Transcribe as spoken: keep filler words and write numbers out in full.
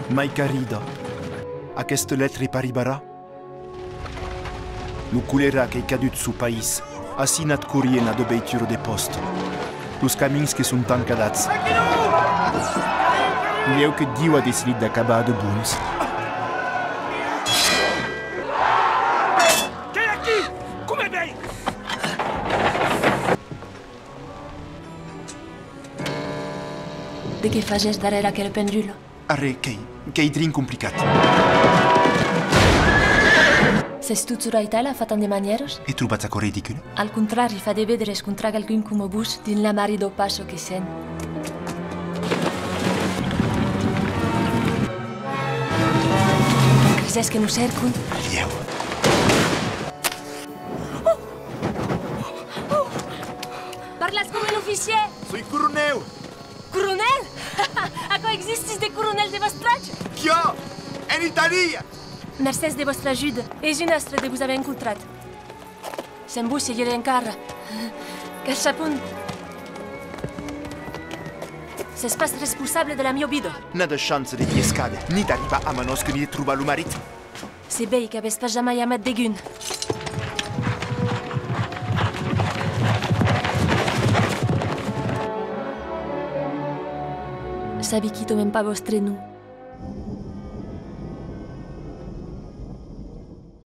Mai qu'arrida. Aquesta letra i p'arribarà? Lo colèra qu'ei cadut suu país, assignat corrient a de veitura de pòsta. Los camins que son tancadats. Lhèu que Diu a decidit d'acabar a de bons. Qu'ei aquí! Coma vei! De qué fases darrèr aquela pendula? Arren, qu'ei, qu'ei drin complicat. Sètz totjorn aital a far tant de manièras? E trobatz aquò ridicule? Al contrari, far de vedres contra qualqu'un coma vos dins la mar i dau pas çò que sèm. Creses que nos cèrcan? Lhèu. Parlatz coma un oficièr! Soi coronèl! Coronèl? Aquò existís, de coronèls de vòstre atge? Qu'i a? En Itàlia! Mercés de vòstra ajuda. Es un astre de vos aver encontrat. Sens vos, sèri encara. Qu'al sapon. Sètz pas responsable de la miá vida. Nada chança de i escàder, ni d'arribar a Manosque, ni de trobar lo marit. Se vei qu'avètz pas jamai amat degun. Sabi quitament pas vòstre nom.